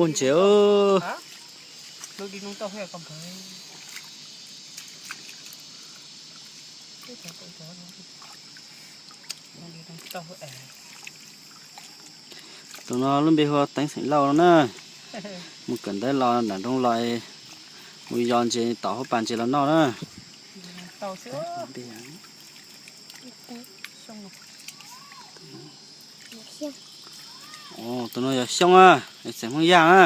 Ua ntses. Tus no lub npe hu ua Teev Xeem Lauj no na. Mus kawm ntawv los nram nroog los, mus yos ntses tom hauv pas ntses los noj na. Tus no yog Xyooj na, xeem Hmoob Yaj na.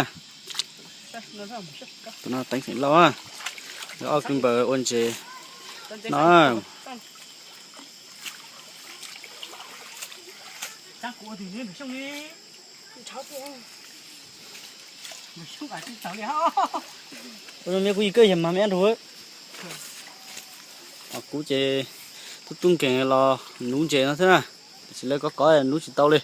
Tus no Teev Xeem Lauj na. Ob kwv npawg ua ntses no. Kuv yog koj yog mag me rau. Kuv ces tub tub nkeeg los nuv ntses no xwb na, tiam sis lawv kov kov nuv tsis tau li.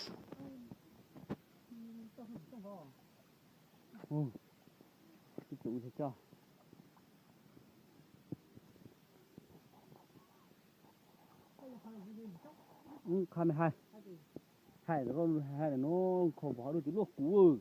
Qha me hais, hais rau koj hais no, kho vov dua tus luaj kuv.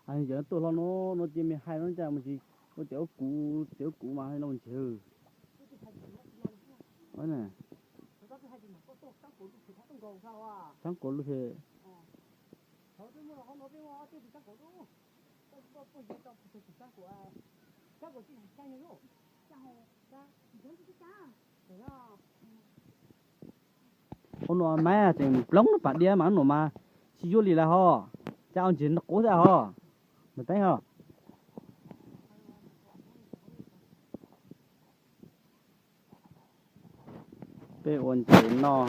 Cov tuaj hlo no, no ces me hais no cas mus tsis ua tiav ua kuv, tiav ua kuv mas no ntses. Txhab kuv lub he. Ub no mas ces ploog lub pas diab mas no mas tsis yuav li lawm ho. Cas ua ntses no quv xwb ho. Nws teeb ho. Peb ua ntses noj.